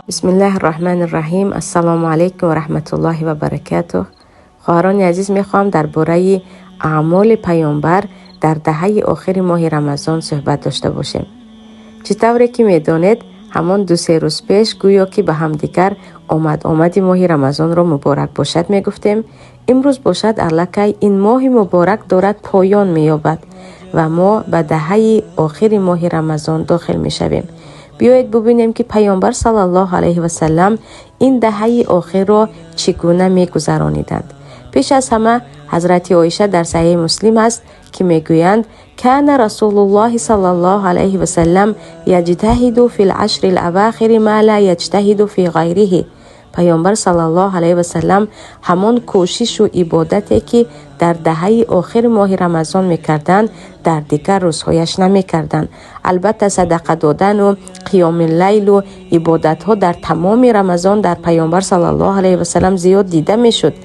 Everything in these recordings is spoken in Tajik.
Бисмиллаҳи рраҳмани рраҳим. Ассалому алайкум ва раҳматуллоҳи ва баракатуҳ. Хоҳарони азиз, мехоҳам дар бораи аъмоли паёмбар дар даҳаи охири моҳи Рамазон суҳбат дошта бошем. Чӣ тавре ки медонед, ҳамон 2-се рӯз пеш гӯё ки ба ҳамдигар омад-омади моҳи Рамазонро муборак бошад мегуфтем. Имрӯз бошад, аллакай ин моҳи муборак дорад поён меёбад ва мо ба даҳаи охири моҳи Рамазон дохил мешавем. Биёед бубинем, ки паёмбар саллаллоҳу алайҳи васаллам ин даҳаи охирро чӣ гуна мегузарониданд. Пеш аз ҳама, ҳазрати Оиша, дар Саҳеҳи Муслим аст, ки мегӯянд: «Кана Расулуллоҳи саллаллоҳу алайҳи васаллам яҷтаҳиду фи лашри лавахири ма ла яҷтаҳиду фи ғайриҳи». Паёмбар саллаллоҳу алайҳи васаллам ҳамон кӯшишу ибодате, ки дар даҳаи охири моҳи Рамазон мекарданд, дар дигар рӯзҳояш намекарданд. Албатта, садақа додану қиёми лайлу ибодатҳо дар тамоми Рамазон дар паёмбар саллаллоҳу алайҳи васаллам зиёд дида мешуд,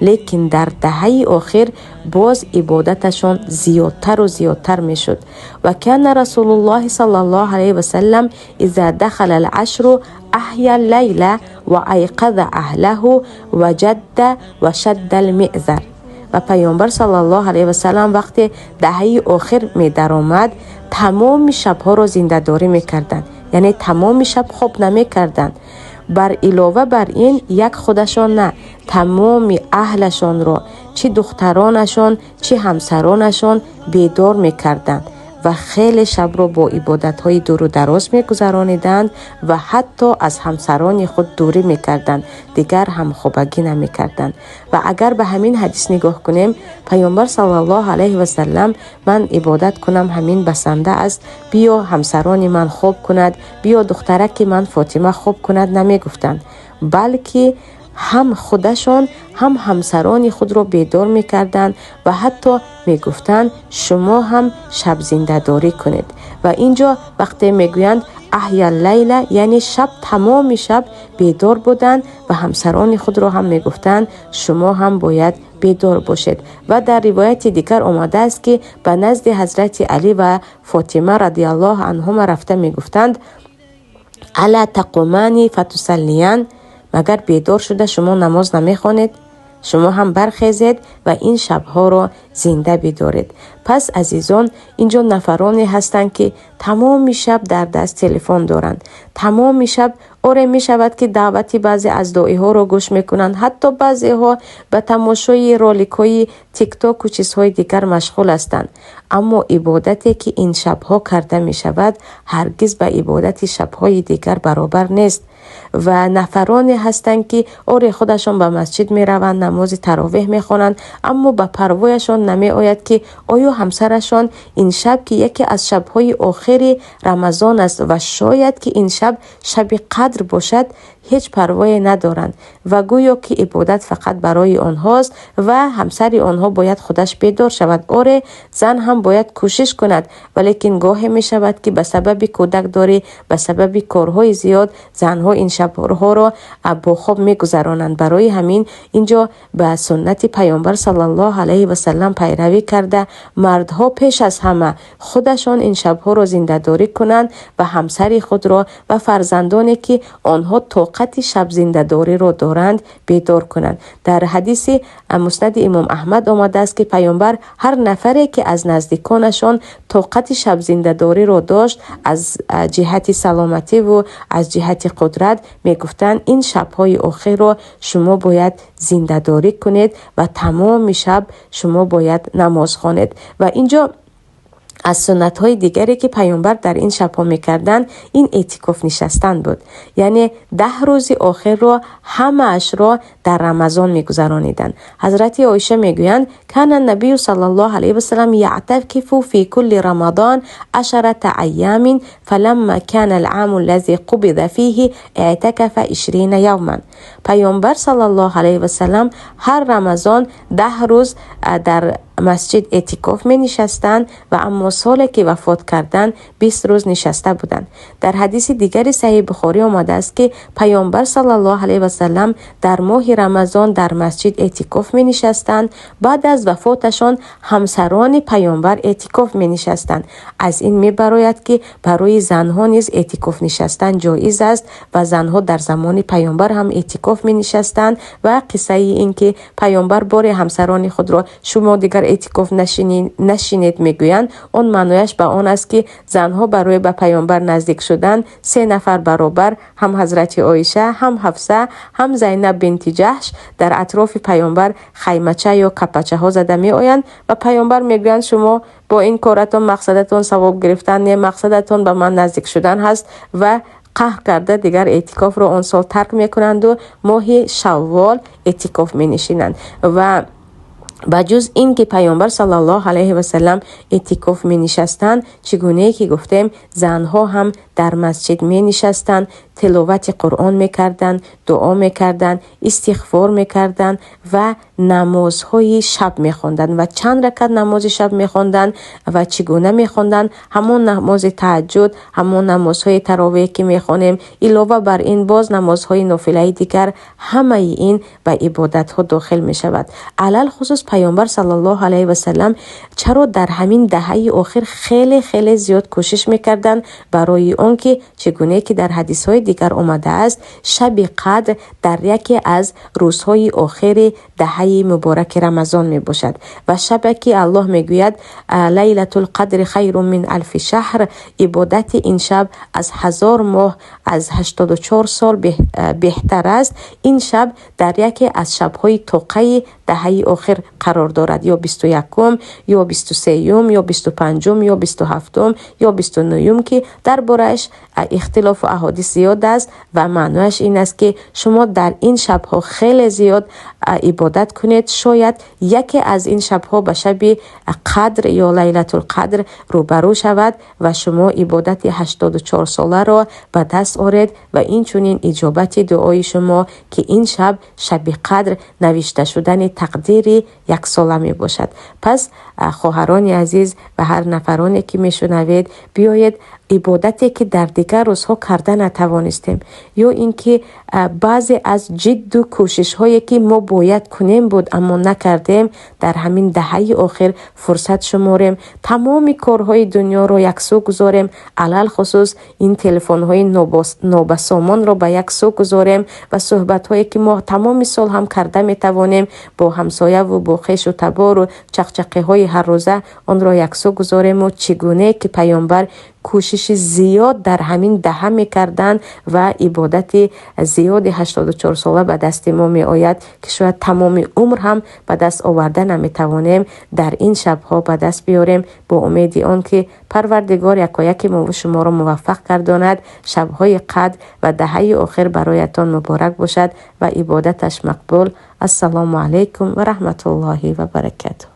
лекин дар даҳаи охир боз ибодаташон зиёдтару зиёдтар мешуд. «Ва кана Расулуллоҳи саллаллоҳу алайҳи васаллам иза дахала алашру аҳя лайла ва айқаза аҳлаҳу ва ҷадда ва шадда алмиъзар». Ва паёмбар саллаллоҳу алайҳи васаллам вақте даҳаи охир медаромад, тамоми шабҳоро зиндадорӣ мекарданд, яъне тамоми шаб хоб намекарданд. Бар илова бар ин, як худашон на, тамоми аҳлашонро, чӣ духтаронашон, чӣ ҳамсаронашон, бедор мекарданд ва хеле шабро бо ибодатҳои дуру дароз мегузарониданд ва ҳатто аз ҳамсарони худ дурӣ мекарданд, дигар ҳамхобагӣ намекарданд. Ва агар ба ҳамин ҳадис нигоҳ кунем, паёмбар саллаллоҳу алайҳи васаллам «Ман ибодат кунам, ҳамин басанда аст, биё ҳамсарони ман хоб кунад, биё духтараки ман Фотима хоб кунад» намегуфтанд, балки ҳам худашон, ҳам ҳамсарони худро бедор мекарданд ва ҳатто мегуфтанд: «Шумо ҳам шабзиндадорӣ кунед». Ва инҷо вақте мегӯянд «аҳя лайла», яъне шаб, тамоми шаб бедор буданд ва ҳамсарони худро ҳам мегуфтанд: «Шумо ҳам бояд бедор бошед». Ва дар ривояти дигар омадааст, ки ба назди ҳазрати Алӣ ва Фотима радиаллоҳу анҳума рафта мегуфтанд: «Ала тақумани фатусаллиян?» Магар бедор шуда шумо намоз намехонед? Шумо ҳам бархезед ва ин шабҳоро зинда бидоред. Пас, азизон, инҷо нафароне ҳастанд, ки тамоми шаб дар даст телефон доранд, тамоми шаб. Оре, мешавад, ки даъвати баъзе аз доиҳоро гӯш мекунанд, ҳатто баъзеҳо ба тамошои роликҳои Тиктоку чизҳои дигар машғул ҳастанд, аммо ибодате, ки ин шабҳо карда мешавад, ҳаргиз ба ибодати шабҳои дигар баробар нест. Ва нафароне ҳастанд, ки оре, худашон ба масҷид мераванд, намози таровеҳ мехонанд, аммо ба парвояшон намеояд, ки оё ҳамсарашон ин шаб, ки яке аз шабҳои охири Рамазон аст ва шояд ки ин шаб шаби қадр бошад, ҳеҷ парвое надоранд ва гӯё ки ибодат фақат барои онҳост ва ҳамсари онҳо бояд худаш бедор шавад. Оре, зан ҳам бояд кӯшиш кунад, валекин гоҳе мешавад, ки ба сабаби кӯдакдорӣ, ба сабаби корҳои зиёд занҳо ин шабҳоро бо хоб мегузаронанд. Барои ҳамин инҷо ба суннати паёмбар саллаллоҳу алайҳи васаллам пайравӣ карда, мардҳо пеш аз ҳама худашон ин шабҳоро зиндадорӣ кунанд ва ҳамсари худро ва фарзандоне, ки онҳо тоқати шабзиндадориро доранд, бедор кунанд. Дар ҳадиси Муснади Имом Аҳмад омадааст, ки паёмбар ҳар нафаре, ки аз наздиконашон тоқати шабзиндадориро дошт, аз ҷиҳати саломативу аз ҷиҳати қудрат, мегуфтанд: «Ин шабҳои охирро шумо бояд зиндадорӣ кунед ва тамоми шаб шумо бояд намоз хонед». Ва инҷо аз суннатҳои дигаре, ки паёмбар дар ин шабҳо мекарданд, ин эътикоф нишастан буд, яъне 10 рӯзи охирро ҳамаашро дар Рамазон мегузарониданд. Ҳазрати Оиша мегӯянд: «Кана набию саллаллоҳу алайҳи васалам яътакифу фи кулли рамадон ашарата айёмин, фаламма кана алъаму аллази қубиза фиҳи эътакафа 20 явман». Паёмбар саллаллоҳу алайҳи васалам ҳар Рамазон 10 рӯз дар масҷид эътикоф менишастанд ва аммо Соле ки вафот карданд, 20 рӯз нишаста буданд. Дар ҳадиси дигари Саҳеҳи Бухорӣ омадааст, ки Паёмбар саллаллоҳу алайҳи васаллам дар моҳи Рамазон дар масҷид эътикоф менишастанд. Баъд аз вафоташон ҳамсарони Паёмбар эътикоф менишастанд. Аз ин мебарояд, ки барои занҳо низ эътикоф нишастан ҷоиз аст ва занҳо дар замони Паёмбар ҳам эътикоф менишастанд. Ва қиссаи ин ки Паёмбар боре ҳамсарони худро шумо дигар эътикоф нашинед мегӯянд, он маънояш ба он аст, ки занҳо барои ба Паёмбар наздик шудан се нафар баробар, ҳам ҳазрати Оиша, ҳам Ҳафса, ҳам Зайнаб бинти Ҷаҳш, дар атрофи Паёмбар хаймача ё капачаҳо зада меоянд ва Паёмбар мегӯянд: шумо бо ин коратон мақсадатон савоб гирифтан не, мақсадатон ба ман наздик шудан ҳаст. Ва қаҳр карда дигар эътикофро он сол тарк мекунанду моҳи шаввол эътикоф менишинанд. Ва ба ҷуз ин ки Паёмбар саллаллоҳу алайҳи васаллам эътикоф менишастанд, чӣ гунае ки гуфтем, занҳо ҳам дар масҷид менишастанд, тиловати Қуръон мекарданд, дуо мекарданд, истиғфор мекарданд ва намозҳои шаб мехонданд. Ва чанд ракат намози шаб мехонданд ва чӣ гуна мехонданд? Ҳамон намози таҳаҷҷуд, ҳамон намозҳои таровеҳ, ки мехонем, илова бар ин боз намозҳои нофилаи дигар, ҳамаи ин ба ибодатҳо дохил мешавад. Алалхусус Паёмбар саллаллоҳу алайҳи васаллам чаро дар ҳамин даҳаи охир хеле хеле зиёд кӯшиш мекарданд? Барои он ки чӣ гунае ки дар ҳадисҳои дигар омадааст, шаби қадр дар яке аз рӯзҳои охири даҳаи мубораки Рамазон мебошад. Ва шабе ки Аллоҳ мегӯяд: лайлатул қадри хайрун мин алфи шаҳр, ибодати ин шаб аз 1000 моҳ, аз 84 сол беҳтар аст. Ин шаб дар яке аз шабҳои тоқаи даҳаи охир қарор дорад, ё 21-ум, ё 23-юм, ё 25-ум, ё 27-ум, ё 29-юм, ки дар борааш ихтилофу аҳодис зиёд аст. Ва маънояш ин аст, ки шумо дар ин шабҳо хеле зиёд ибодат кунед, шояд яке аз ин шабҳо ба шаби қадр ё лайлатулқадр рӯбарӯ шавад ва шумо ибодати 84 соларо ба даст оред ва инчунин иҷобати дуои шумо, ки ин шаб, шаби қадр, навишта шудани тақдири яксола мебошад. Пас, хоҳарони азиз ва ҳар нафароне ки мешунавед, биёед ибодате ки дар дигар рӯзҳо карда натавонистем, ё ин ки баъзе аз ҷидду кӯшишҳое ки мо бояд кунем буд, аммо накардем, дар ҳамин даҳаи охир фурсат шуморем, тамоми корҳои дунёро яксӯ гузорем, алалхусус ин телефонҳои нобасомонро ба як сӯ гузорем ва суҳбатҳое ки мо тамоми сол ҳам карда метавонем бо ҳамсояву бо хешу табору чақчақиҳои ҳаррӯза, онро яксӯ гузорему чӣ гунае ки Паёмбар кӯшиши зиёд дар ҳамин даҳа мекарданд ва ибодати зиёди 84 сола ба дасти мо меояд, ки шояд тамоми умр ҳам ба даст оварда наметавонем, дар ин шабҳо ба даст биёрем, бо умеди он ки Парвардигор якояки мову шуморо муваффақ гардонад. Шабҳои қадр ва даҳаи охир бароятон муборак бошад ва ибодаташ мақбул. Ассалому алайкум ва раҳматуллоҳи ва баракатуҳ.